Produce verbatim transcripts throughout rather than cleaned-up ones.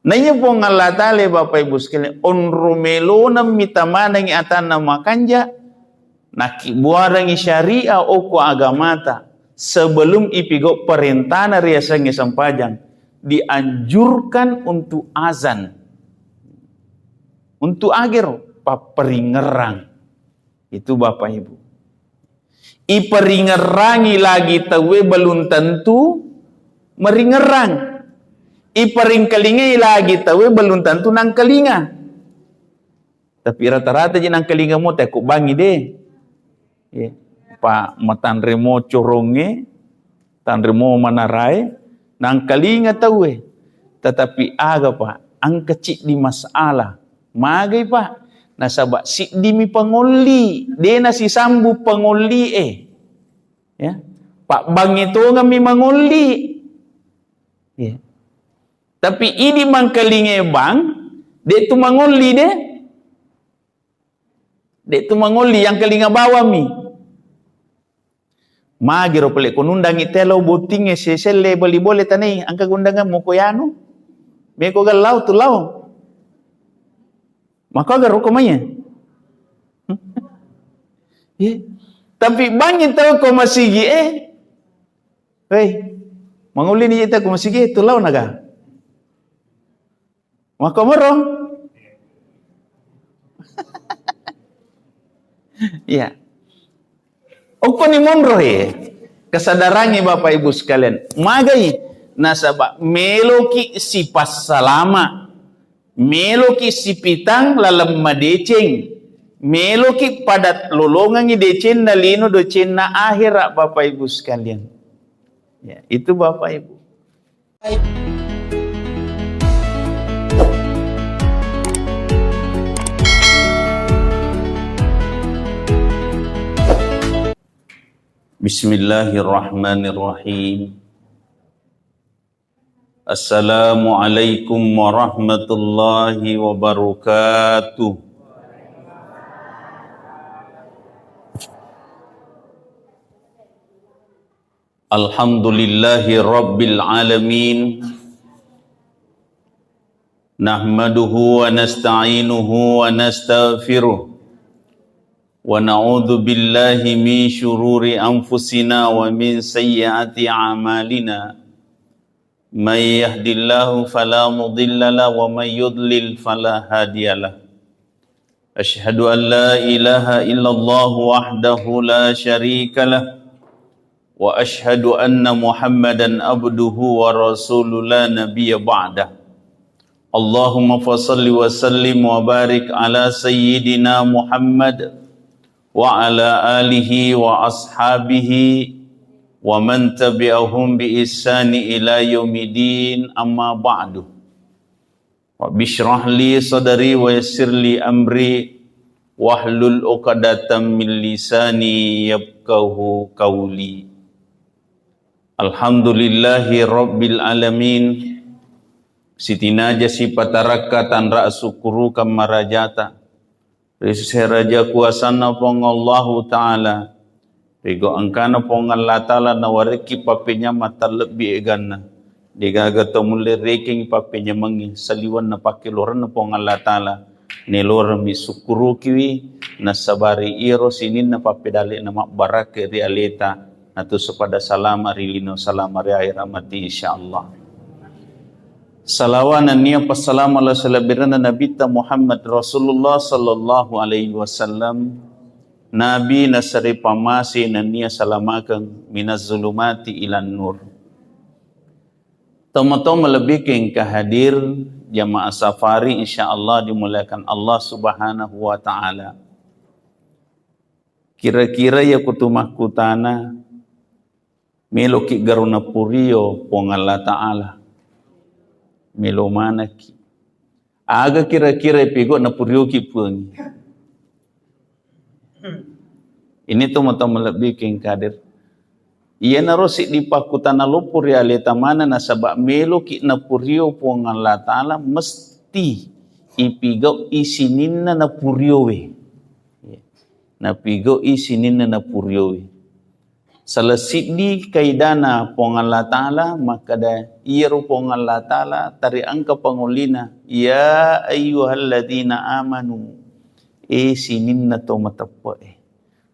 Naiya Puang Allah Ta'ala, Bapak Ibu sekalian, onro melonammi tamanengi atanna makanja, nakkibuarengi syariah okko agamata, sebelum ipigau perintana riasengnge sempajang, dianjurkan untuk azan. Untuk agero, papperingerang. Itu Bapak Ibu. Iperingerangi lagi tauwe belum tentu meringerang. Iperingkalingai lagi tauwe belum tentu nangkalinga. Tapi rata-rata ji nangkalinga mo, tekko bangi deh. Iya. Pa matanre mo corongnge, tanre mo manarae, nangkalinga tauwe. Tetapi aga, Pak? Engka ciddi masalah. Magai, Pak? Nasaba siddimi pangolli, de nasisambu pangolli e. Ya. Pak, bangi tongammi mangolli. Ya. Tapi idi mangkalinga bang, de tu mangolli de. De tu mangolli, yang kalinga bawammi. Magiro pale ko nundangi telo bottingnge seselle bali bole tanai, engka gundangan moko yanu. Meko gallau tu lao. Maka garo ko maiya. Ye. Tapi bangi tau ko masigi e. Hei, mangolli ni ita ko masigi e, tu lao naga. Makkomoro? Iya. Okkoni monro e. Kesadarangi Bapak Ibu sekalian. Magai nasaba meloki sipassalama. Meloki sipitang laleng madeceng. Meloki padat lolongangi decenna lino docenna akhirat Bapak Ibu sekalian. Ya, itu Bapak Ibu. Bismillahirrahmanirrahim. Assalamualaikum warahmatullahi wabarakatuh. Alhamdulillahi rabbil alamin. Nahmaduhu wa nasta'inuhu wa nastaghfiruh. Wa na'udzu billahi min syururi anfusina wa min sayyiati a'malina. May yahdillahu fala mudilla lahu wa may yudlil fala hadiya lahu. Asyhadu an la ilaha illallah wahdahu la syarika lah. Wa asyhadu anna Muhammadan abduhu wa rasuluh la nabiyya ba'dah. Allahumma fasalli wa sallim wa barik ala sayyidina Muhammad wa ala alihi wa ashabihi wa man tabi'ahum bi ihsani ila yaumiddin, amma ba'du. Rabbi shrah li sadri wa yassir li amri wahlul uqdatam min lisani yafqahu qawli. Alhamdulillahi rabbil alamin. Sitinaja sipatarakka tanra asukkurukang marajata ri seseraja kuasanna Puang Allahu Ta'ala. Pegau engkana Puang Allah Ta'ala nawarekki pappenyameng tallebbi eganna. Degaga to mulle rekengngi pappenyamengngi saliwenna pakkelorenna Puang Allah Ta'ala. Neloremmi sukkurukiwi, nassabari iyaro sininna pappedale'na mabbarakka ri aleta, natusu pada salama ri lino, salama ri ahera mati, insyaallah. Salawa nennia passalama la salebbirenna Nabitta Muhammad Rasulullah sallallahu alaihi wasallam, Nabi nasare pamase nennia salamakeng minaz zulumati ilan nur. Tomatoa malebbi ke engka hadir jamaah safari, insyaallah dimuliakan Allah Subhanahu wa Ta'ala. Kira-kira iya kutu makkutana, meloki garo napurio Puang Allah Ta'ala? Melo manaki. Aga kira-kira ipigau napurioki Puang? Ini tomatoa malebbi ke engka hadir. Iyanaro siddi pakkutana loppo ri aleta maneng, nasaba meloki napurio Puang Allah Ta'ala, mesti ipigau'i sininna napuriowe. Napigau'i sininna napuriowe. Salah siddi kaidana Puang Allah Ta'ala, makkeda, iyaro Puang Allah Ta'ala tariangka pangollina, "Ya ayyuhalladzina amanu," e sininna to mateppe'e.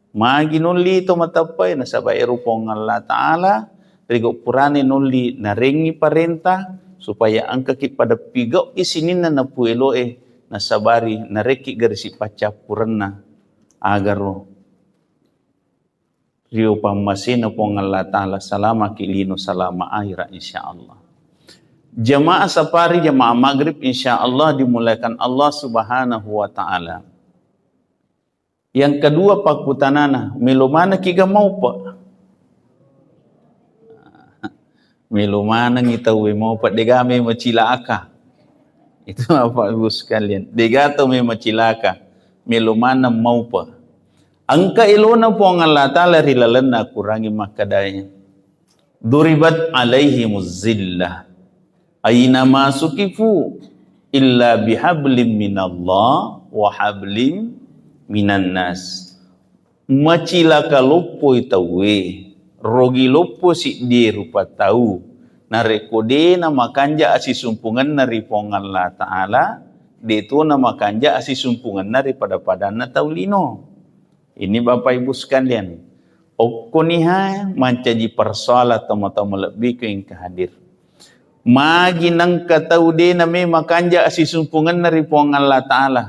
Magi nolli to mateppe'e, nasaba ero Puang Allah Ta'ala, rego purane nolli narengngi parenta, supaya engkaki pada pigau'i sininna napuelo'e, nasabari narekki garisi paccappurenna, agaro rio pammasena Puang Allah Ta'ala, salamaki lino, salama akhira, insya Allah. Jamaah sapari, jamaah maghrib, insya Allah dimuliakan Allah Subhanahu wa Ta'ala. Yang kedua, pakkutanana, melo manekki ga maupe? Melo manengngi tauwe maupe, dega me macilaka. Itu Bapak Ibu sekalian, dega tau me macilaka, melo maneng maupe. Engka elona Puang Allah Ta'ala ri lalenna Qurangnge makkedae, "Duribat alaihimuz zillah, aina ma sukifu, illa bihablim minallah wa hablim minan nas." Macilaka loppoi tauwe, rogi loppo siddie rupa tau, narekko de namakanja asisumpungenna ri Puang Allah Ta'ala, de to namakanja asisumpungenna ri pada-padanna tau lino. Ini Bapak Ibu sekalian, okkoniha mancaji persoalan tomatoa malebbiku engka hadir. Magi nengka tau de name makanja asisumpungenna ri Puang Allah Ta'ala.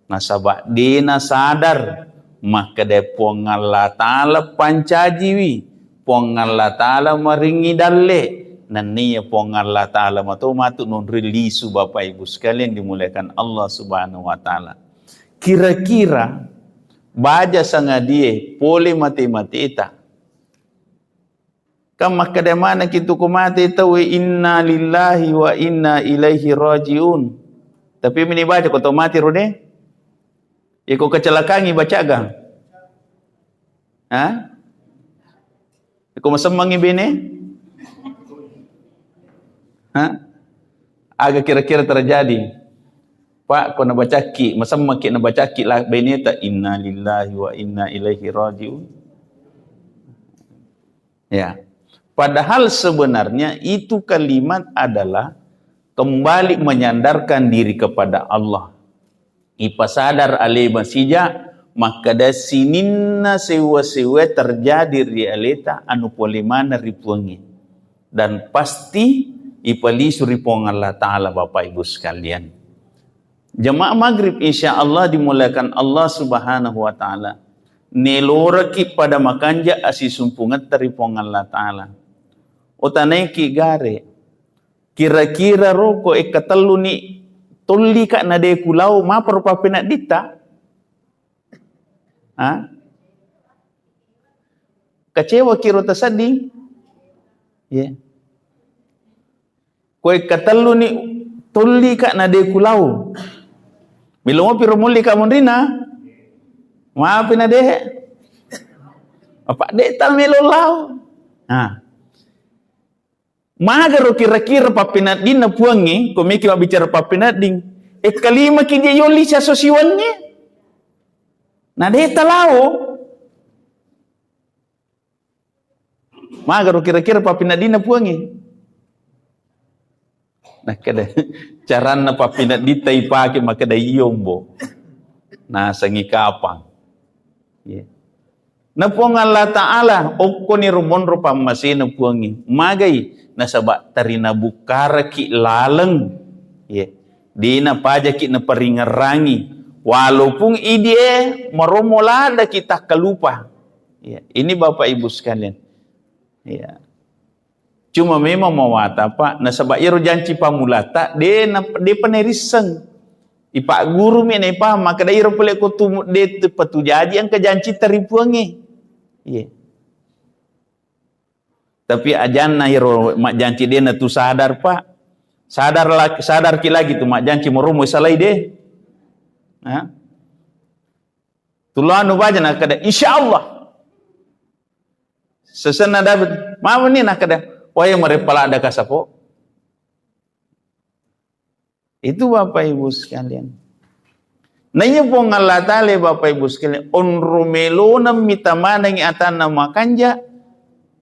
Nasaba de nasadar makkeda Puang Allah Ta'ala pancajiwi, Puang Allah Ta'ala maringngi dalle, nenniya Puang Allah Ta'ala mato matu nonri lisu, Bapak Ibu sekalian dimuliakan Allah Subhanahu wa Ta'ala. Kira-kira baja sangadie pole mate-mateta? Kan makkeda manengki tu ko mate tauwe, "Inna lillahi wa inna ilaihi rajiun." Tapi meni baca ko to mate ro de? Iko kecelakangi baca ga? Ha? Iko masemmangi bene? Ha? Aga kira-kira terjadi? Pak, ko nabacakki, masemmaki nabacakki la beneta, "Inna lillahi wa inna ilaihi rajiun." Ya. Padahal sebenarnya itu kalimat adalah kembali menyandarkan diri kepada Allah. Ipasadar ale masija, makkeda sininna sewwa-sewwa terjadi ri aleta anu pole maneng ri Puangnge. Dan pasti ipalisu ri Puang Allah Ta'ala, Bapak Ibu sekalian. Jamaah maghrib, insya Allah dimuliakan Allah Subhanahu wa Ta'ala. Neloraki pada makanja asisumpungetta ri Puang Allah Ta'ala. Otanaiki gare, kira-kira roko ekka telluni tollika na de kulao, maparo pappenadditta? Ha? Kecewa kiro tasedding? Ya. Koe katelluni tollika na de kulao. Melo mopi ro mullika monrina? Mapi na de. Apa de ta melo lao. Nah. Magaro kira-kira pappeneddinna Puangnge, ko meki mabbicara pappenedding. E kalimaki je yolli siaso siwengnge. Na de ta lao. Magaro kira-kira pappineddinna Puangnge? Nakkeda, caranna pappinedditta ipake, makkeda, "Iyo, Mbo." Nasengi kapang. Iya. Na Puang Allah Ta'ala okkoni ro monro pammasena Puangnge. Magai? Nasaba tarina bukkaraki laleng. Iya. Dena pajaki naparingerrangi. Walaupun idie maromo ladaki takkalupa. Ya, ini Bapak Ibu sekalian. Ya. Cuma memang mawata, Pak, nasaba iyaro janci pammulata de na, de pa nairisseng. Ipaggurumi na ipahang, makkeda iyaro pole ko tumu de tu patujaji engka janci taripuangnge. Iya. Tapi ajanna iyaro majjanci de na tu sadar, Pak. Sadar la-, sadarki lagi tu majjanci maromo salai de. Ha? Tulanu baja nakkeda, "Insya Allah." Sesenna David, "Mama ni?" Nakkeda, "Waya mareppa ladda kasapo." Itu Bapak Ibu sekalian. Naiya Puang Allah Ta'ala, Bapak Ibu sekalian, onro melona mita manengi atanna makanja,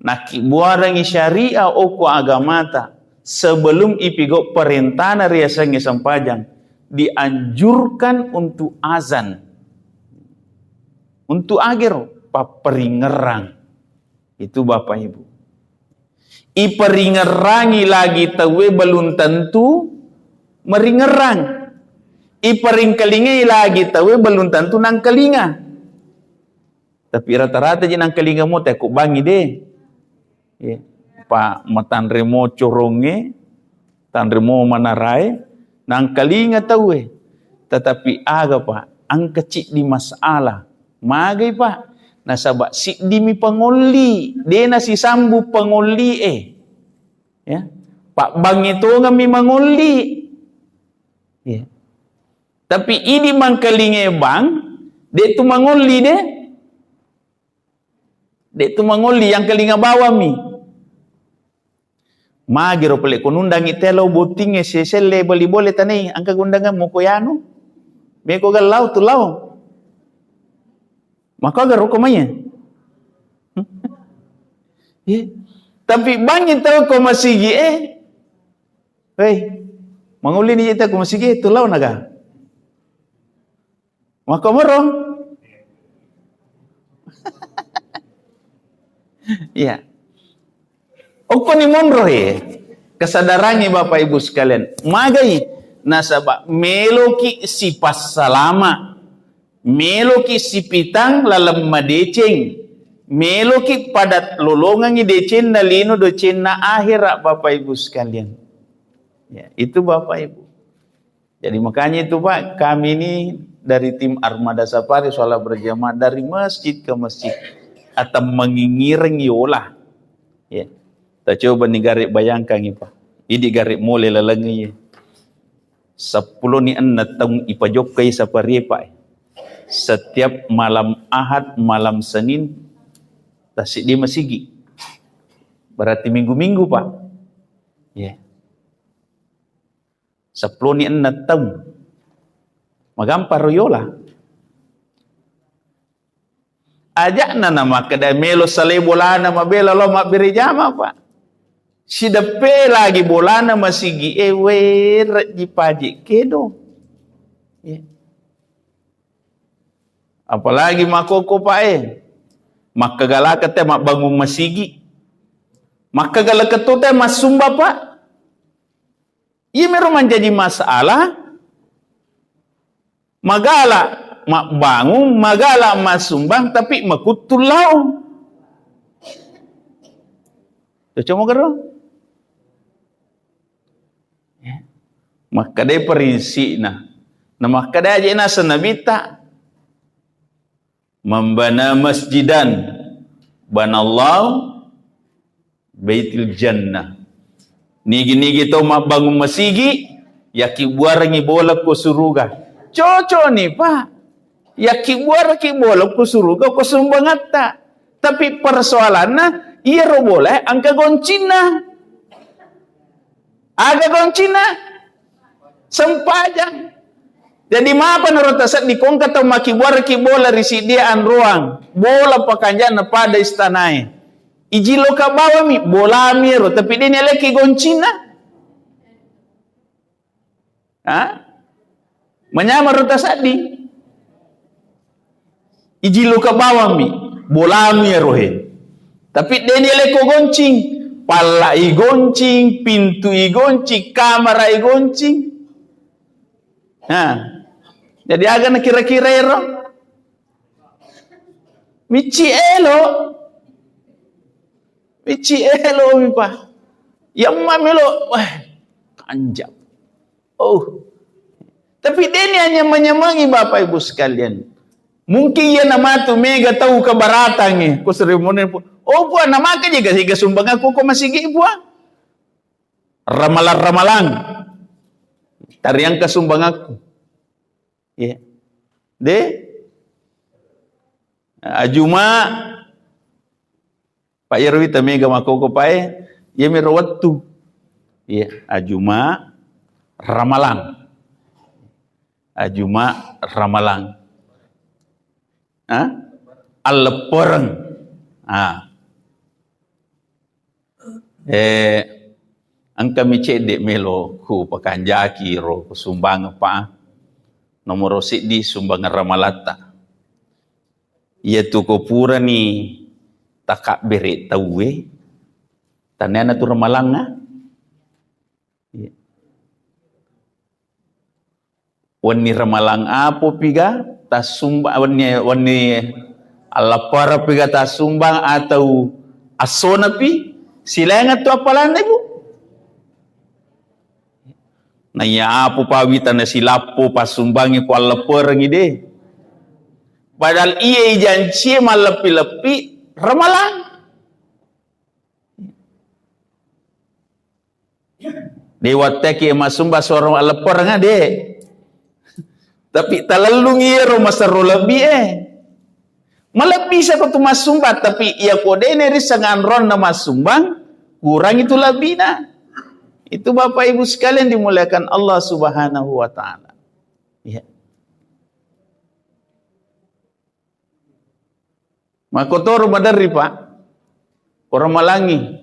Nakkibuarengngi syariah okko agamata, sebelum ipigau perintana riasengnge sempajang, dianjurkan untuk azan. Untuk agero, papparingerang. Itu Bapak Ibu. Iparingerangi lagi tauwe belum tentu meringerang. Iparingkalingai lagi tauwe belum tentu nangkalinga. Tapi rata-rata je nangkalinga mo, tekko bangi de. Iya. Pa matanre mo corongnge, tanre mo manarae, nangkalinga tauwe. Tetapi aga, Pak, engka ciddi masalah. Magai, Pak? Nasaba siddimi pangolli, de nasisambu pangolli e. Ya. Pak, bangi tongammi mangolli. Iya. Tapi idi mangkalinga bang, de tu mangolli de. De tu mangolli, yang kalinga bawammi. Magiro pale ko nundangi telo bottingnge seselle bali bole tanai, engka gundangan moko yanu. Meko gallau tu lao. Maka garo ko maiye. Ye. Tapi bangi tau ko masigi e. Hei, mangolli ni ita ko masigi e, tu lao naga. Makkomoro? Iya. Okkoni monro e. Kesadarangi Bapak Ibu sekalian. Magai nasaba meloki sipassalama. Meloki sipitang laleng madeceng. Meloki padat lolongengi decenna lino docenna akhirat Bapak Ibu sekalian. Ya, itu Bapak Ibu. Jadi makanya itu, Pak, kami ini dari tim Armada Safari sholat berjamaah dari masjid ke masjid. Atau mengingireng yola. Ya. Kita coba nih gare bayangkan, Pak. Idi gare mole laleng ye. Seppulo ni enna taung ipajokkai safari, Pak. Setiap malam Ahad, malam Senin, tasik di masigi. Berarti minggu-minggu, Pak. Ya. Seppulo ni enna taung. Magampang ro yola. Aja'na namakkeda melo salai bolana mabela lao mabbere jama, Pak. Sideppe lagi bolana masigi e, were'ji paje kedo. Ya. Apalagi makkokko, Pak, e. Makkagalaka te mabbangung masigi. Makkagalaka to te massumba, Pak. Iyamiro mancaji masalah, magala mabbangung, magala massumbang, tapi makuttu lao. Cocok mo garo? Ya. Makkeda prinsi'na. Na makkeda aja naseng Nabitta. "Man bana masjidan, banallahu baitil jannah." Nigi-nigi tau mabbangung masigi, yakkibuarengngi bola ko suruga. Cocok ni, Pak. Yakkibuarengki bola ko suruga ko sumbangatta. Tapi persoalanna, iyaro bola engka goncinna. Aga goncinna? Sempajang. Jadi mapa naro taseddi ko engka tau makkibuarengki bola ri siddi anroang, bola pakanja'na pada istanae. Ijilloka bawammi, bolami ero, tapi de' nialekki goncinna. Ha? Manyameng ro tasaddi. Ijilloka bawammi, bolami ero he. Tapi de' nialekko goncing, palla i goncing, pintu i goncing, kamara i goncing. Ha. Jadi aga na kira-kira ero? Micci elo. Micci elo mi, Pak. Yamma melo, wah, kanja. Oh. Tapi de' ni anyameng-nyamengi, Bapak Ibu sekalian. Mungkin iya namatu mega tau kabaratangngi, ko seremoni pu-, oh, Puang, namaka je ga siga sumbangakku ko masigi, Puang. Ramalang-ramalang. Tariangka sumbangakku. Iya. De'? Ajuma, Pak, iyaro wita mega makkokko, Pak, e, iyamiro wettu. Iya, ajuma, ramalang. Ajuma, ramalang. Ha? Alleppereng. Ha. Eh, engkami cedde melo ku pakanjaki ro ku sumbang apa? Nomoro siddi sumbang ramalatta. Iya tu ko purani takabbere tauwe, taniana tu ramalangnga. Iya. Wenni ramalang apo piga tassumbang, wenni, wenni allapara piga tassumbang atau assona pi, silainga tu appalanna, Ibu. Naiya apo pawita na silappo passumbangi ko allapperengi de. Padahal iya ijancie malleppi-leppi ramalang. De watteki massumba soro alleppereng de. Tapi talellung iyaro maserro lebbi e. Malebbi sako tu massumba, tapi iya ko de nerisseng anronna massumbang, kurangi tu lebbina. Itu Bapak Ibu sekalian dimuliakan Allah Subhanahu wa Ta'ala. Ya. Makkotoro maderri, Pak. Orang malangi.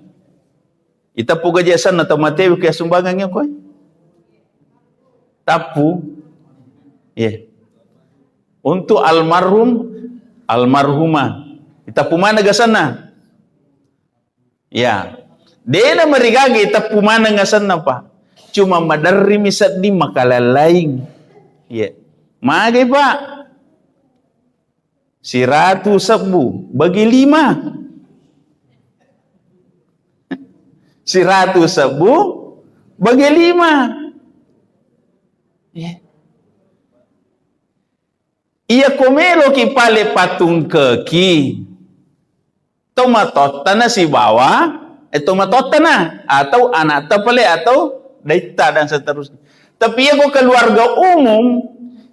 Itappu gaji asenna tau matewe ke sumbangan ya koe. Tappu. Iya. Untuk almarhum, almarhumah. Itappu mana gasanna? Ya. Dena marigaga itappu mana gasanna, Pak. Cuma maderri mi sedding makalaing-laing. Iya. Magai, Pak. Siratu sebbu bagi lima. Siratu sebbu bagi lima. Iya. Iya ko meloki pale patungkeki. Tomatottana sibawa, eh, tomatottana atau anatta pale atau daitta dan seterusnya. Tapi iya ko keluarga umum,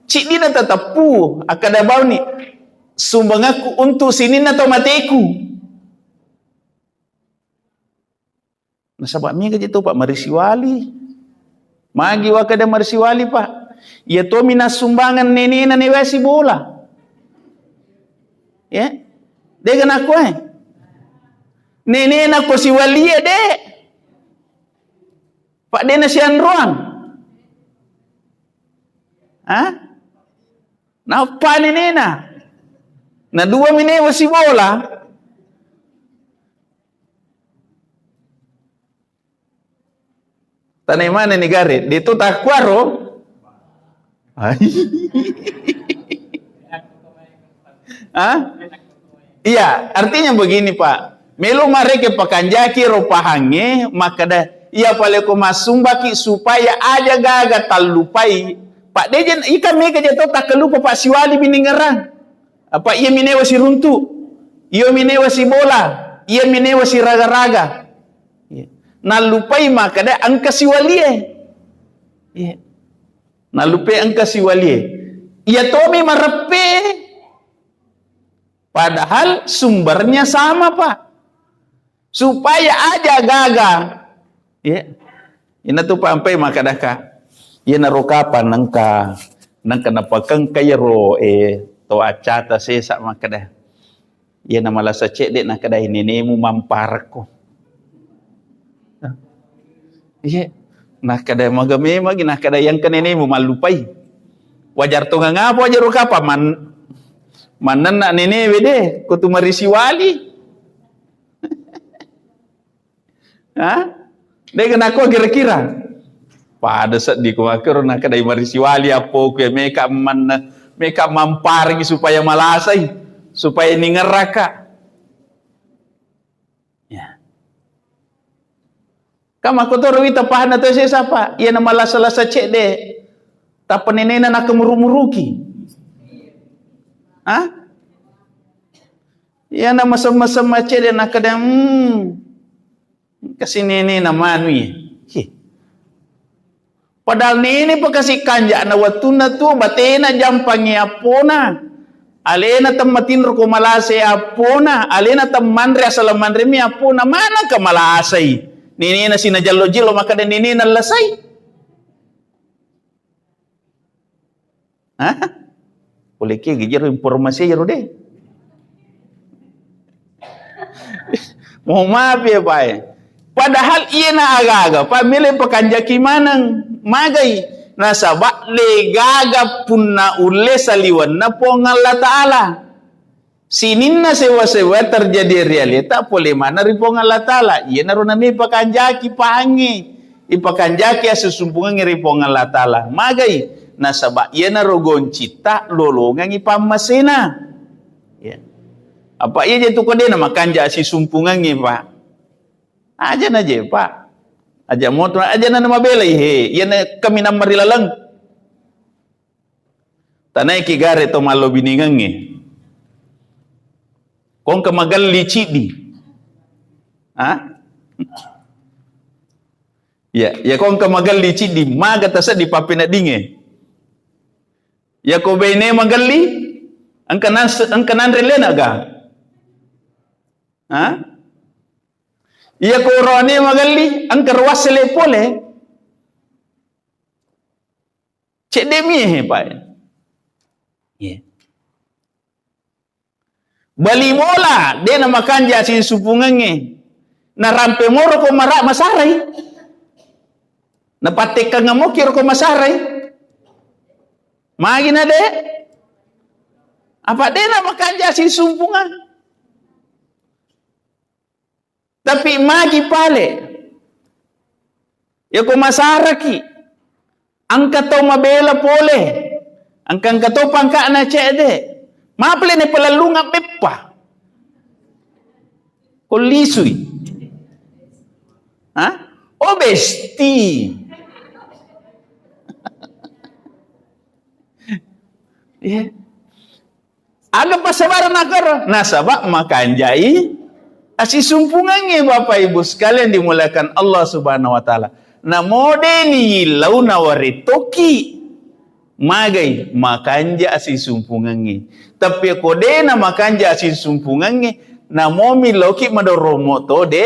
ciddina tateppu, akkada bauni, sumbangakku untuk sininna to mateku. Nasaba mega je to, Pak, marisiwali. Magi wakkeda marisiwali, Pak? Iya tomi nassumbangeng nenena newa sibola. Ya? Dega nakko, eh? Nenena ko siwalie, de. Pak, de nasianroang. Hah? Nappa nenena. Na dua mi newa sibola. Tanai mana ni gare? De to takkuaro. Hah? Iya, artinya begini, Pak. Melo mareke pakanjaki ro pahangnge, makkeda, iya pale ko massumbaki supaya aja gaga tallupai. Pak, dejen, ika mega je to takkalupa, Pak, siwali biningerang. Apa iya minewa siruntu, iya minewa sibola, iya minewa siraga-raga. Iya. Nallupai makkeda engka siwalie. Iya. Nallupai engka siwalie. Iya tomi mareppe. Padahal sumbernya sama, Pak. Supaya aja gaga. Ya. Ina tu pampai makkeda ka. Iya naro kapang nengka, nengka napakengka iyaro, eh, to accata sesa makkeda. Iya namalasa cedde nakkeda nenemu mamparekko. Iya. Nakkeda maga memang nakkeda yang ke nenemu mallupai. Wajar to ngapa wajar kapang man, manenna nenewe de, ko tu marisiwali. Hah? Dega nakko kira-kira. Pada seddi ko makkero nakkeda marisiwali appoku ya meka manna, meka mamparengi supaya malasai, supaya ningerraka. Ya. Ka makkotoro wita pahanna to sesa, Pak. Iya namalasa-lasa cedde. Tappa nenena nakkemuru-muruki. Hah? Iya namasem-masem macedde nakkeda, hmm, kasi nenena manui. Hi. Padahal nene pa kasi kanja'na wettunna tu batena jampangi appona. Alena temmatinro ko malase appona, alena temmanre asala manremi appona, manengka malasai. Nenena sinajello-jello makkeda nenena lasai. Hah? Pole ke gejero informasi ero de. Mohon maaf ya, Pak, ya. Padahal iyena agaga, Pak, melo pakanjaki maneng, magai. Nasaba de gaga punna ulle saliwenna Puang Allah Ta'ala. Sininna sewa-sewa terjadi realita pole mana ri Puang Allah Ta'ala. Iyanaro nami pakanjaki pahangnge, ipakanjaki assusumpungengnge ri Puang Allah Ta'ala. Magai? Nasaba iyanaro goncitta lolongengngi pammasena. Ya. Apa iya je tu ko de na makanja asisumpungengnge, Pak? Aja na je, Pak. Aja moto, aja na mabelai, he. Iyana kaminang marilaleng. Tanaiki gare to mallobiningengnge. Kongka magelli ciddi. Ha? Ya, ya kongka magelli ciddi, maga taseddi pappeneddingnge. Ya ko baine magelli, engka nas-, engka nanre lena ga? Ha? Iya ko oroane magelli, engka ro wassele pole. Cedde mie he, Pak. Iya. Bali mola, de na makanja asisumpungengnge. Narampe moro ko mara-, masarai. Napattekkang moki ro ko masarai. Magi na de? Apa de na makanja asisumpungeng? Tapi magi pale. Ya ko masaraki. Engka tau mabela pole. Engka, engka tau pangka'na cedde. Mapale ne palellunga beppa. Ko lisui. Ha? Oh, besti. Iya. Aga passabareng nakaro? Nasaba makanjai asisumpungengnge, Bapak Ibu sekalian dimuliakan Allah Subhanahu wa Ta'ala. Namo de ni yillau nawarettoki. Magai? Makanja asisumpungengnge. Tapi ko de na makanja asisumpungengnge, namo milauki madorong moto de.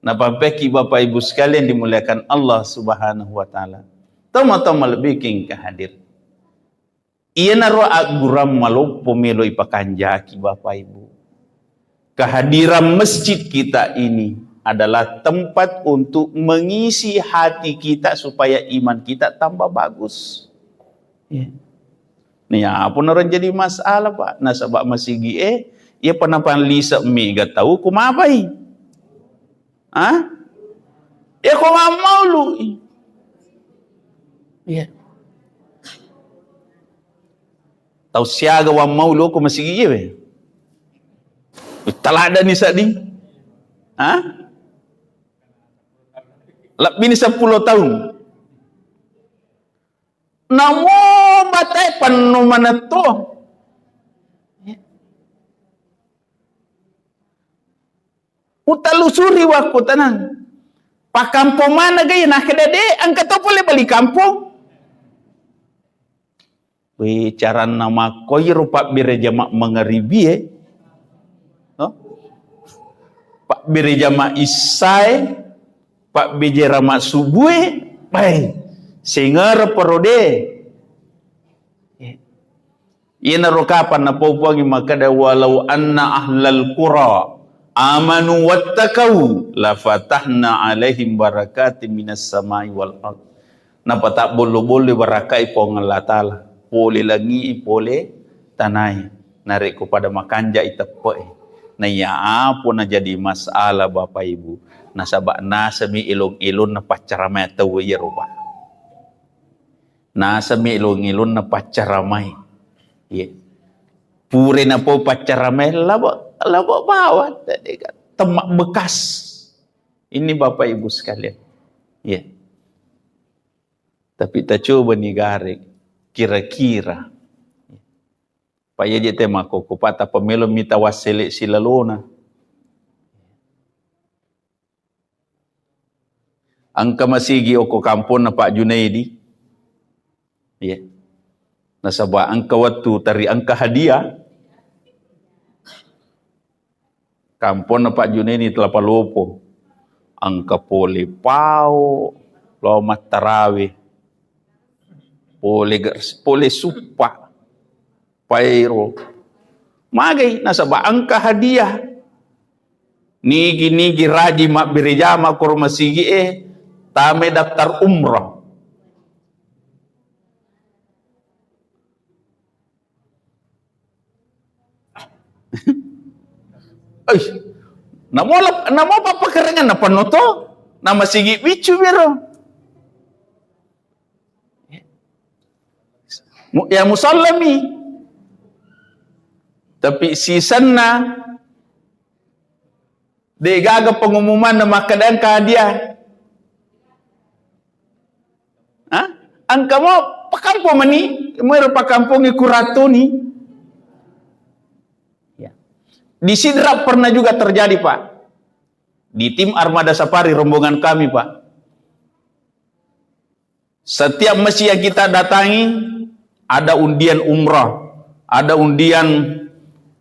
Napampeki Bapak Ibu sekalian dimuliakan Allah Subhanahu wa Ta'ala. Tau-tau malebbi engka hadir. Iyanaro aggurang maloppo melo ipakanjaki, Bapak Ibu. Kehadiran masjid kita ini adalah tempat untuk mengisi hati kita supaya iman kita tambah bagus. Ya. Nih, apa orang jadi masalah, Pak? Nasaba masigi, eh, ya pernah lisa mega tahu kumapai. Ha? Ya ko mammaului. Iya. Tau siaga wammaulu ko masigi iya we. Taladani sadi. Ha? Lebbi ni seppulo tahun. Namo batae penno manetto. Utalusuri wakku tenang. Pakkampong mana gaya? Nah, kedede, engka to pole bali kampong. Weh, caranna makkoiro pabbere jama mangaribie. No? Pabbere jama issae, pabbere jama subue, bai, sengere perode. Iyanaro kapang napau Puangnge makkeda, "Walau anna ahlal qura amanu wattaqau lafatahna alaihim barakatim minas samai wal ard." Napatabbollo-bollo barakai Puang Allah Ta'ala, pole langi'i, pole tanai, narekko pada makanjai teppe'e. Naiya apa najadi masalah, Bapak Ibu? Nasaba nasami elong-elonna paccaramai tau iyaro, Pak. Nasami elong-elonna paccaramai. Iya. Pure napau paccaramai, labo, labo bawang tadi kan. Temma bekas. Ini Bapak Ibu sekalian. Iya. Tapi tacoba ni gare, kira-kira. Pa iya je te makkokko, pa tappa melo mita wassele silalona. Engka masigi okko kamponna Pak Junaidi. Iya. Nasaba engka wettu teri engka hadiah. Kamponna Pak Junaidi Telapalopo. Engka pole pao, lao mattarawe. Pole ger-, pole suppa. Paero. Magai nasaba engka hadiah. Nigi-nigi rajin mabbere jama koro masigi e, tame daftar umroh. Eish, namo lep-, namo pappakerengan na pannoto, na masigi biccu bero. Mu-, ya musallami. Tapi sisenna de gaga pengumuman na makkeda engka dia. Ha? Engka mo pakampo mani, mo ero pakampongi kuratoni. Ya. Di Sidrap pernah juga terjadi, Pak. Di tim Armada Safari rombongan kami, Pak. Setiap masjid yang kita datangi, ada undian umrah, ada undian,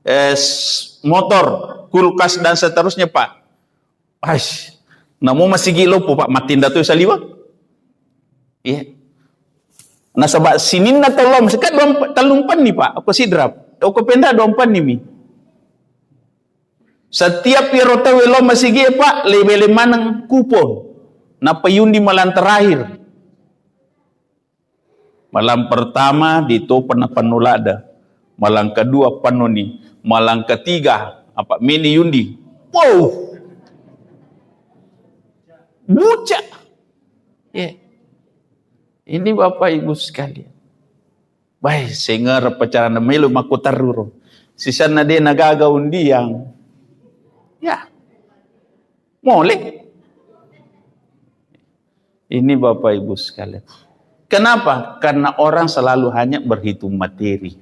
eh, s-, motor, kulkas, dan seterusnya, Pak. Aish, namo masigi loppo, Pak, matinda tu saliwa. Iya. Nasaba sininna tolong, sekat dua, tellumpenni, Pak, aku Sidrap. Aku Penda dua penni mi. Setiap iyaro tauwe lao masigi e, Pak, lebele maneng kupon. Nappa yundi malam terakhir. Malam pertama ditopa na panno ladde. Malam kedua pannoni. Malam ketiga, apa meni yundi. Wow. Buca. Ya. Ini Bapak Ibu sekalian. Bae, sengere pacarana melo makkuterru ro. Sisenna de nagaga undiang. Ya. Mole. Ini Bapak Ibu sekalian. Kenapa? Karena orang selalu hanya berhitung materi.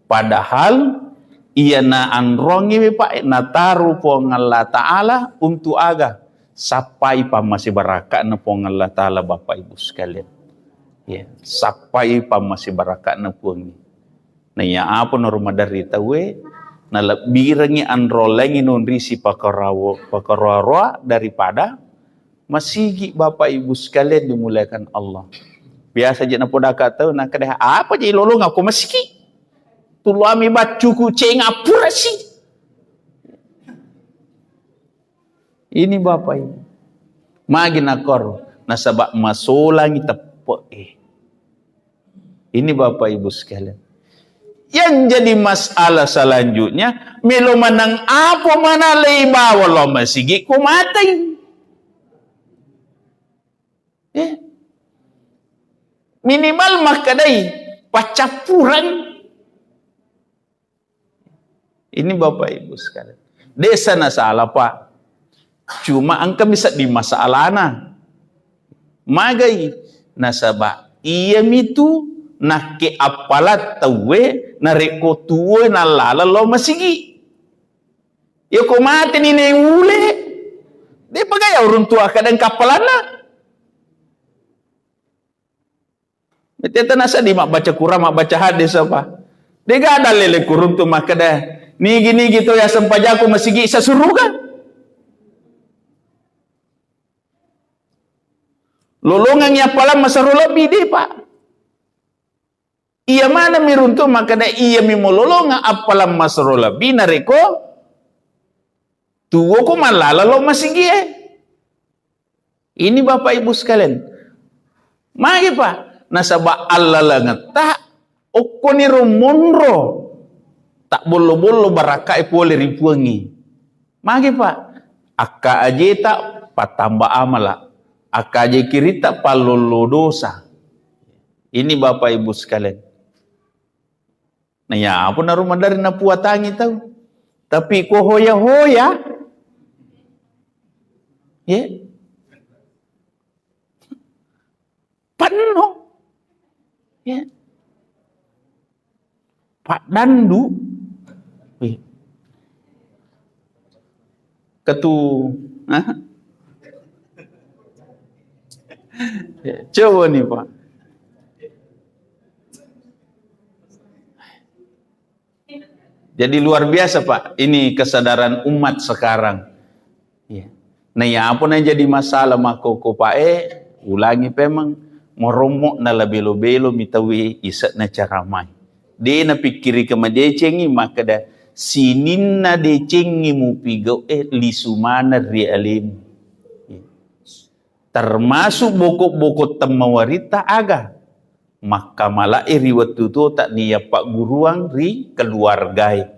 Padahal iya na anrongi we, Pak, nataru Puang Allah Ta'ala untuk aga? Sappai pammasibarakka'na Puang Allah Ta'ala, Bapak Ibu sekalian. Ya, sappai pammasibarakka'na Puang. Nah, iya apa naro maderri tauwe, nalebbirengi anrolengi nonrisi pakarawo-, pakaroa-roa daripada masigi, Bapak Ibu sekalian dimuliakan Allah. Biasa je napodaka tau, nakkeda, "Apa je lolong aku masigi? Tuloami baccuku cenga purasi." Ini Bapak Ibu. Magi nakor, nasaba masolangi teppe'e. Ini Bapak Ibu sekalian. Yang jadi masalah selanjutnya, melo maneng apa mana lei bawa lo masigi ko matei. Eh. Minimal makkedai paccappureng. Ini Bapak Ibu sekalian. Desa na salah, Pak. Cuma engka mi sedding masalahna. Magai? Nasaba iyamitu nakke appalat tauwe narekko tuwoi nallala lao masigi. Yako mateni naeng ule, depa gaya uruntu akkadang kappalanna. Meteta naseddi mabbaca Quran, mabbaca hadis apa? Dega ada lele kuruntu makkeda, nigi-nigi to ya sempajaku masigi sasuruga. Lolongang ya palang masaro lebbi de, Pak. Iya maneng mi runtu makkeda iya mi mololongang appalang masaro lebbi narekko tuwoko mallala lo masigie. Ini Bapak Ibu sekalian. Magi, Pak? Nasaba allalengetta okkoniro monro tabbollo-bollo barakkae pole ri Puangngi. Magi, Pak? Akka ajeta pattamba amala, akka aje kiritta pallollo dosa. Ini Bapak Ibu sekalian. Nah, ya, apa naru madari napuatangi tau. Tapi ko hoya-hoya, ya. Penno. Ya. Pak Dandu. Wih. Ketu. Hah? Ya, coba nih, Pak. Jadi luar biasa, Pak. Ini kesadaran umat sekarang. Iya. Nah, ya apa na jadi masalah makkoko, Pak, eh, ulangi pemeng, morommo na labelo-belo mi tauwe ise'na caramai. De napikkiri kemadecengi makkeda, Sininna decengngi mupigau'e lisu maneng ri alemu. Termasuk boko-boko temmawaritta aga. Makkamala'i ri wettu tuo tak nia pagguruang ri keluargae.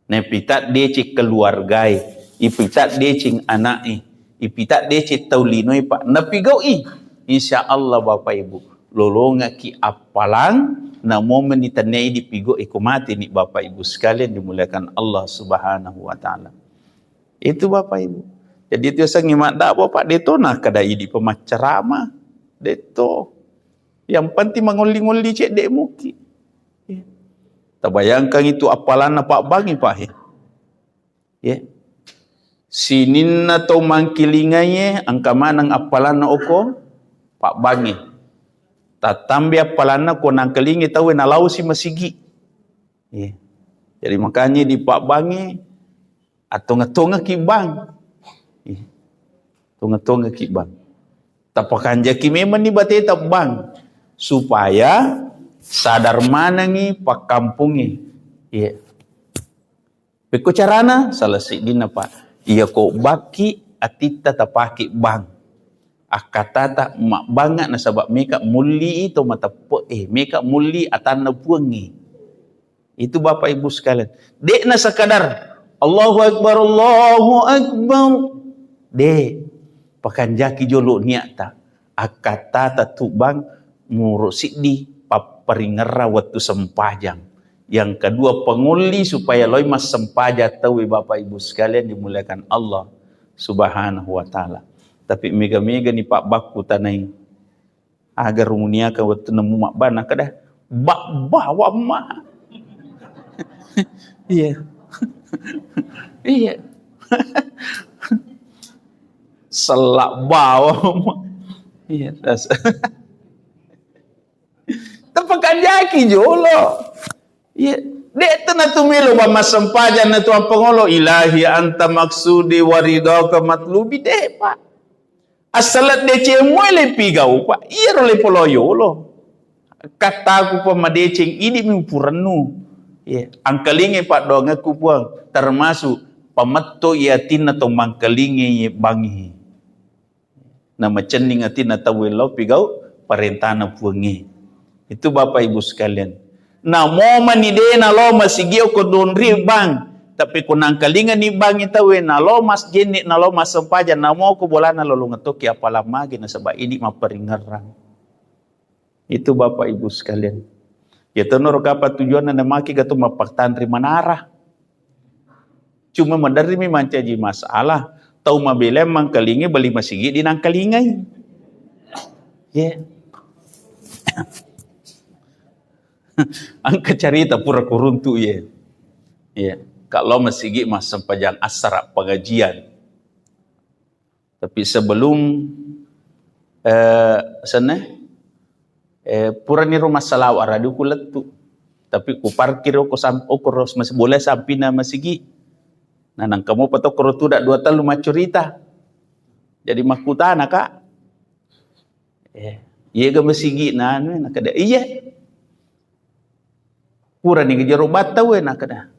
Napita deceng keluargae, ipita deceng ana'e, ipita deceng tau linoe, Pak. Napigau'i. Insya Allah, Bapak Ibu, lolongaki appalang, namo meni tennai dipigau'i ko mate ni, Bapak Ibu sekalian dimuliakan Allah Subhanahu wa Ta'ala. Itu, Bapak Ibu. Jadi, itu yasengnge madda'wa, Pak, deto nakkeda idi pemaccarama. Deto. Yang penting mangolli-ngolli cedde muki. Tabayangkan itu appalanna pabbangi, Pak, he. Ya. Sininna tau mangkilingaie engka maneng appalanna oko pabbangi. Tattambi appalanna ko nangkalingi tauwe nalausi masigi. Ya. Jadi makanya di pabbangi, attonga-tongaki bang. Ya. Tonga-tongaki bang. Tapakanjaki memang ni bateta bang supaya sadar manengi pakkampungi. Ya. Pekko carana? Salah siddinna, Pak, iyako bakki atitta tapake bang. Akkatata mabbangnga nasaba meka mulli to mateppe'e, meka mulli atanna puangnge. Itu Bapak Ibu sekalian. De'na sekadar Allahu Akbar, Allahu Akbar. De, pakanjaki jolo niatta. Akkattata tu bang muro siddi papparingerra wettu sempajang. Yang kedua, pengulli supaya loi massempajang tauwe, Bapak Ibu sekalian dimuliakan Allah Subhanahu wa Ta'ala. Tapi mega-mega ni Pak bakku tanai. Aga rumuniaka wettu nemu mabbana kada bak bawamma. Iya. Iya. Selak bawang. Iya, das. Tepakanjaki jolo. Iya, de' tu natu melo ba massempajang natu appangolo, "Ilahi anta maksudi wa ridhaka matlubi," de', Pak. Assaleng deceng muai le pigau, Pak. Iyaro le polo yolo. Kattaku pa madeceng, idi mi upurennu. Iya, angkalingai paddoangekku, Puang, termasuk pametto i atinna to mangkalingai bangi. Namacenning atinna tauwe lao pigau parentana Puangnge. Itu Bapak Ibu sekalian. Namo mani de nalo masigi ko donri bang, tapi ko nangkalingani bangi tauwe nalo masjenne nalo massempajang namo ko bolana lolongeng tokki appalang magi nasaba idi mapparingerrang. Itu Bapak Ibu sekalian. Ya, tenoro kapa tujuanna namaki gatu mappatanri manara. Cuma maderri mi mancaji masalah. Tau mabeleng mangkalingai bali masigi di nangkalingai. Ya. Angka carita pura kuruntu ya. Ya. Kalau masigi massempajang assara pengajian. Tapi sebelum, eh, senne, eh, purani ro massalawa radio ku lettu. Tapi ku parkir oko sam-, oko ro mas-, bola sampina masigi. Nah, nangka mopa to koro tuda dua tellu maccurita. Jadi makkutana, Kak. Eh, iyaga masigi na anu, nakada, iya. Purani ga jero battawe, nakada.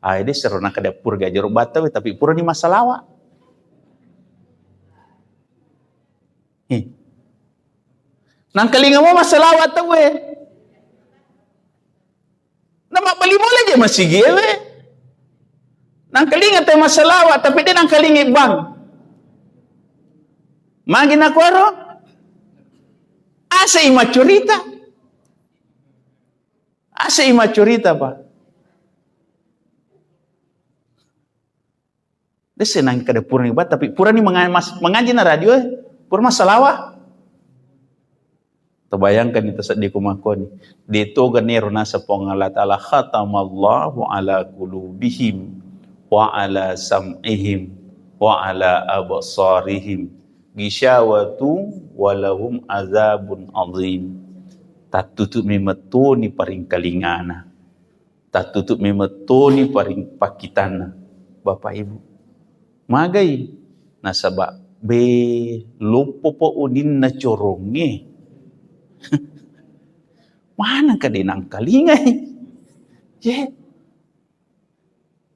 Ah, ede sero nakada pura ga jero battawe, tapi purani massalawa. Eh. Nangkalinga mo massalawa tawe. Namabbali bola je masigi ewe. Nangkalinga te massalawa, tapi de nangkalinga bang. Magi nakuaro? Asa i maccurita. Asa i maccurita, Pak. Desse nangkada purani ba, tapi purani manga-, mas-, mangaji na radio, eh. Pura massalawa. Tabayangkan itu seddi ku makkoni. Detoga nero nasa Puang Allah Ta'ala, khatamallahu ala qulubihim wa ala sam'ihim wa ala absarihim gisyawatum walahum azabun azim. Tattutu memettoni paringkalingana. Tattutu memettoni paring pakkitanna. Bapak Ibu. Magai? Nasaba be loppo po uninna corongnge. Maneng ka de nangkalingai. Ye.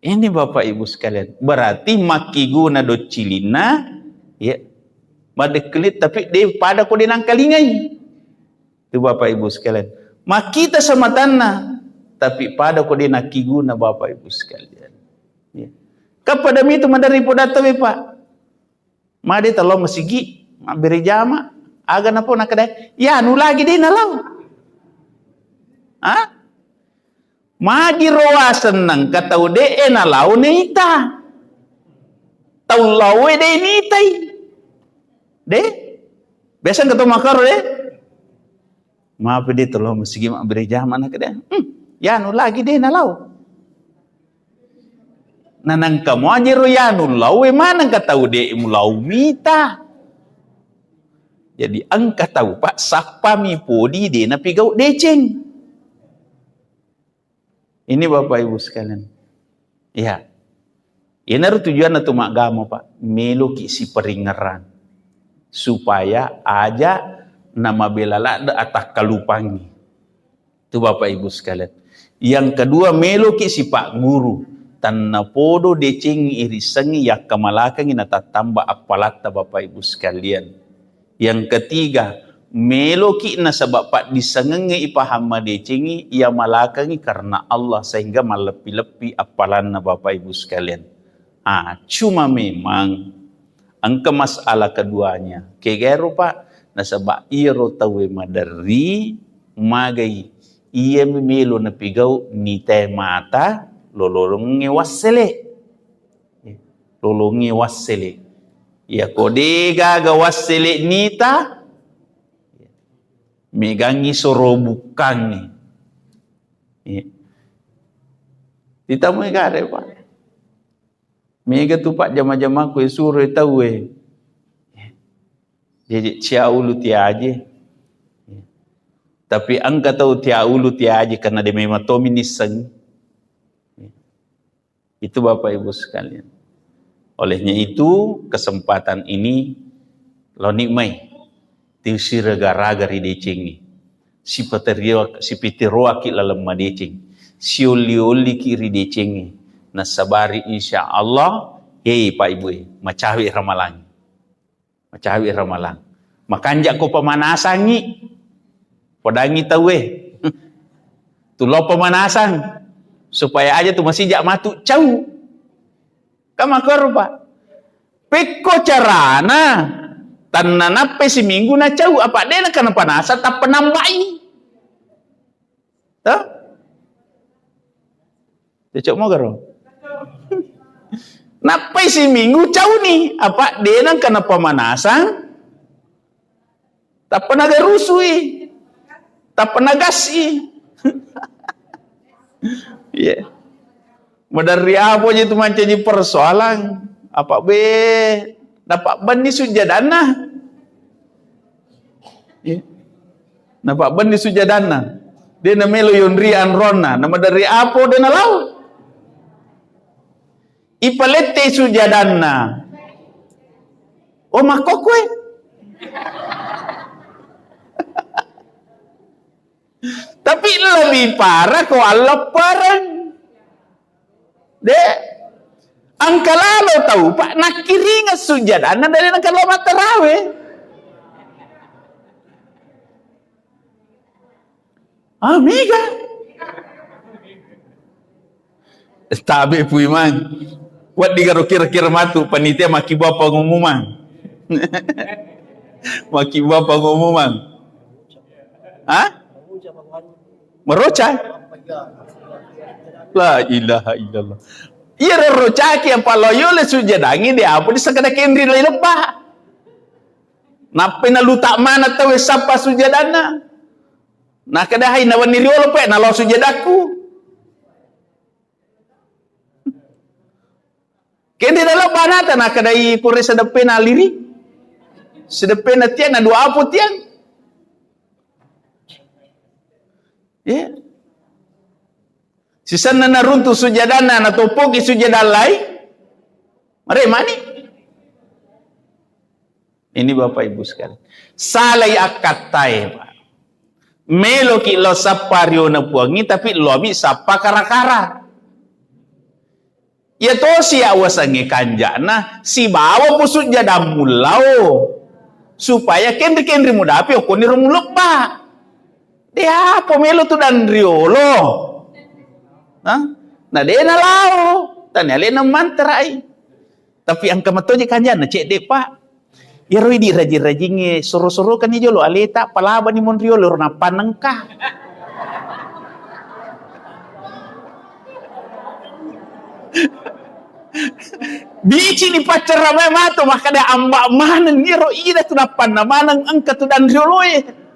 Ini Bapak Ibu sekalian, berarti makkiguna doccilinna, ya, madekkelit, tapi de pada ko de nangkalingai. Itu Bapak Ibu sekalian. Makkita samatanna, tapi pada ko de nakkiguna Bapak Ibu sekalian. Ya. Kan pada mitu maderri podatta we, Pak. Made talo masigi, mabbere jama, aga napo nakada, ya nu lagi de nalau. Ha? Magi ro waseng nangka tau de e nalau neita. Tau lau e de nitai. De? Biasa engka to makkaro de? Maaf de, tolo masigi mabbere jama na kede. Hmm, yanu lagi de nalau. Nanangka mo aje ro yanu lau e maneng ka tau de mulau mita. Jadi engka tau, Pak, sappa mi podi de napigau deceng. Ini Bapak Ibu sekalian. Iya. Iyanaro tujuanna tu maggama, Pak. Meloki siperingeran. Supaya aja namabela ladde atakkalupangi. Tu Bapak Ibu sekalian. Yang kedua, meloki sipagguru. Tannapodo decengi irisengi yakkamalakangi natattamba appalatta Bapak Ibu sekalian. Yang ketiga, meloki nasaba paddissengengnge ipahang madecengi, iya malakangi karena Allah sehingga malleppi-leppi appalanna Bapak Ibu sekalian. Ah, cuma memang engka masalah keduanya. Kegaero, Pak, nasaba iyaro tauwe maderri magai iyami melo napigau nitae mata lolongnge wassele. Lolongnge wassele. Iyako degaga wassele nita, megangngi soro bukkangngi. Iya. Ditamui gare, Pak. Mega tu, Pak, jama-jamaku e suro e tauwe. Jeje cia ulu tiaje. Tapi engka tau tia ulu tiaje karena de memang tomi nisseng. Itu Bapak Ibu sekalian. Olehnya itu, kesempatan ini laoni mai tiu siraga-raga ri decengnge. Sipaterio-, sipitiroaki laleng madeceng. Siolli-olliki ri decengnge. Nasabari insya Allah, hei Pak Ibu e, macawe ramalangi. Macawe ramalang. Makanja ko pemanasangngi. Podangngi tauwe. Tulo pemanasang. Supaya aja tu masija matu cau. Kan makkoro, Pak. Pekko carana tannanappai siminggu na cau, apa de nakana panasang tappa nambai. Toh? Cocok mogaro? Nappai siminggu cauni, apa de nangka napamanasang, tappa nagarusui, tappa nagasi. Iya. Maderri apa je tu mancaji persoalan? Apa be, napabbenni sujjadanna? Iya. Napabbenni sujjadanna. De namelo yonri anronna, namaderri apo de nalau. Ipalette sujjadanna. Oh, makkokkoe. Tapi lebih parah ko allappareng. De, engka lalo tau, Pak, nakkiringeng sujjadanna dari engka lao mattarawe. Ah, mega. Tabe pui mang. Wedding garo kira-kira matu panitia makkibua pengumuman. Makkibua pengumuman. Hah? Meroca? La ilaha illallah. Iya, rerocaki apa loyo le sujjadangi de apa di sekeda kenri le lebba. Nappai naluta mana tau sappa sujjadanna. Nakada hai nawenni riolo pe nalo sujjadakku. Kende dalam banata nakadai pure sedeppena liri. Sedeppena tiang na dua apo tiang. Ya. Sisenna naruntu sujjadanna, natoppoki sujjadang lai. Mare mani. Ini Bapak Ibu sekalian. Salai akkattae, Pak. Meloki lo sappa riona puangi, tapi lomi sappa kara-kara. Iya tosi awwasengnge kanja'na, sibawa pusujjadang mullao, supaya kenri-kenri mudapi okkoniro mulebba. De apa melo tudang riolo. Hah? Na de nalao, tania alena mantarai. Tapi engka matoje kanja'na cedde, Pak. Iyaro idi rajing-rajingnge soro-sorokenni jolo aleta, palabani monri yolo ro nappa nengka. Bicini paccarama matu makkeda amba maneng iyaro ida tu nappanna maneng engka tu danrioloe.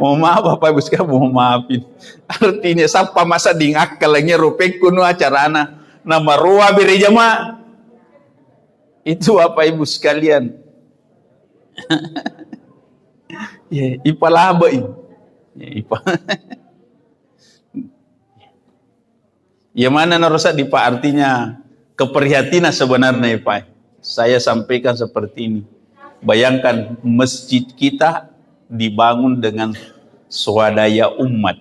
Mohon maaf, Bapak Ibu sekalian, mohon maafin. Artinya, sappa masedding akkalengnge rupekku nu acarana. Namaroa bere jama. Itu, Bapak Ibu sekalian. Ya, ipalabai. Ya, ipa- Ya, mana narosa di Pak, artinya keprihatinan sebenarnya, Pak. Saya sampaikan seperti ini. Bayangkan, masjid kita dibangun dengan swadaya umat.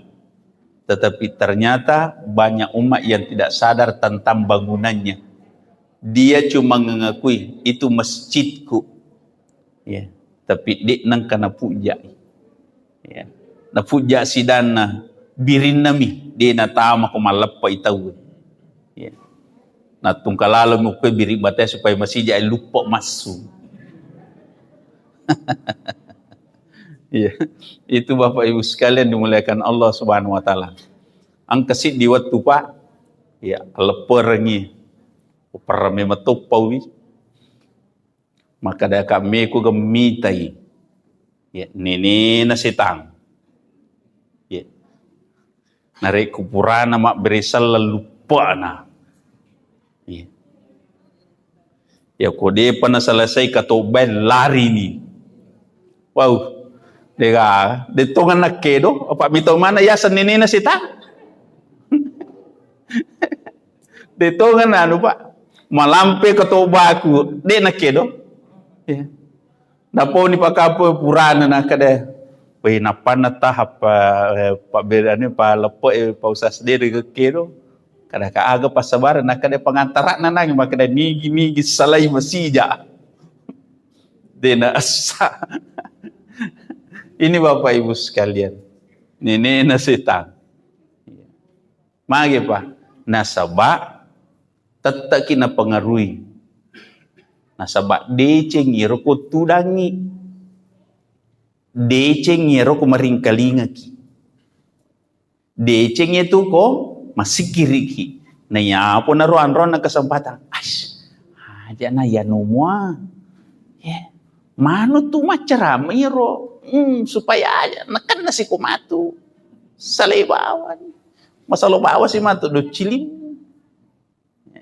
Tetapi ternyata banyak umat yang tidak sadar tentang bangunannya. Dia cuma mengakui, "Itu masjidku." Ya, tapi de nengka napujai. Ya. Napuja sidanna, birinnami, de natama ko malleppai tau. Ya. Nattungka lalo mukko biri bate supaya masija luppe massu. Ya. Itu Bapak Ibu sekalian dimuliakan Allah Subhanahu wa Ta'ala. Engka siddi wettu, Pak. Ya, lepperengi. Perrame matoppawi. Makkeda ka meko gemmitai. Ya, nenena setang. Ya. Narekko purana mabbere selleng luppana. Ya. Ya, ko depa naselesai katobbae larini. Wau, dega, de tongenna kedo, apa mito mana yaseng nenena setang? De tongenna anu, Pak. Malampe katobbaku, de nakkedo. Ya. Naponi pakapo purana nakkeda, "Wei, nappanna tahap pa, eh, pabberani pa leppe, eh, pa usas dere kedo." Kada ka aga passabareng, nakkeda pangantarakna nangi makkeda, "Nigi-nigi salai masija." Dena essa. Ini Bapak Ibu sekalian, nenena setang. Mage, Pak? Nasaba tetteki napengaruhi. Nasaba deceng iyaro ko tudangi. Deceng iyaro ko maringkalingaki. Deceng itu ko masikiriki. Na yapo naro anronna kesempatan. Ash, aja na yanu mua. Ya. Manu tu maccarama iyaro. Hmm, supaya aja nakenna siko matu. Salai bawang. Masalo bawa si matu do ciling.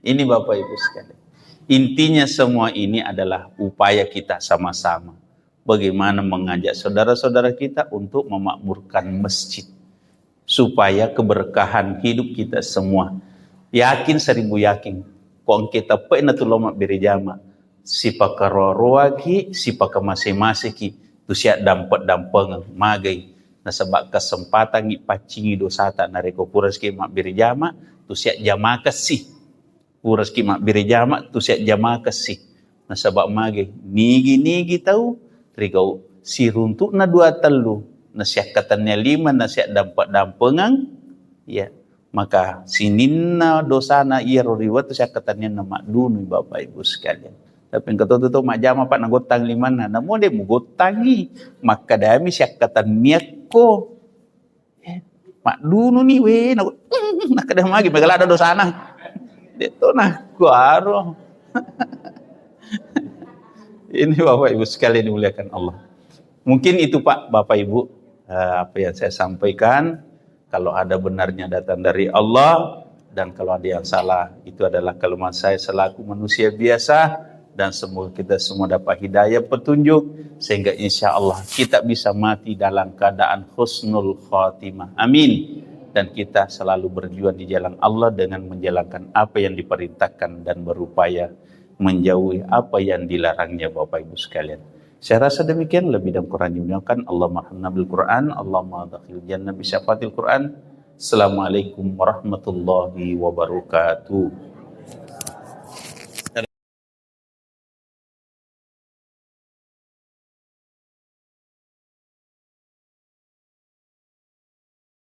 Ini Bapak Ibu sekalian. Intinya semua ini adalah upaya kita sama-sama. Bagaimana mengajak saudara-saudara kita untuk memakmurkan masjid. Supaya keberkahan hidup kita semua. Yakin seribu yakin. Ko engka teppe'na tu lao mabbere jama. Sipakaroa-roaki, sipakamase-maseki, tu siaddampe-dampengeng, magai. Nasaba kesempatangngi paccingi dosata, narekko purasiki mabbere jama, tu siajjamakessi. Purasiki mabbere jama, tu siajjamakessi. Nasaba magai, nigi-nigi tau rigau siruntu'na dua tellu, nasiakkatennia lima, nasiaddampe-dampengeng, ya. Maka sininna dosana iyaro ri wettu siakkatennianna maddunui, Bapak Ibu sekalian. Tapi engka to, to, to majjama, Pak, nagottang limanna. Namo de mugottangi, makkedami siakkatenniakko. Eh, maddununi we, na-, nakkeda magi, mega ladda dosana. Detto nakkuaro. Ini Bapak Ibu sekalian dimuliakan Allah. Mungkin itu, Pak, Bapak Ibu, eh, apa yang saya sampaikan. Kalau ada benarnya datang dari Allah, dan kalau ada yang salah, itu adalah kelemahan saya selaku manusia biasa, dan semoga kita semua dapat hidayah petunjuk, sehingga insya Allah kita bisa mati dalam keadaan husnul khatimah. Amin. Dan kita selalu berjuang di jalan Allah dengan menjalankan apa yang diperintahkan dan berupaya menjauhi apa yang dilarangnya, Bapak Ibu sekalian. Saya rasa demikian, lebih dan kurangnya dimuliakan. Allahumma arhamna bil Quran, Allahumma dakhil jannah bi syafaatil Quran. Assalamualaikum warahmatullahi wabarakatuh.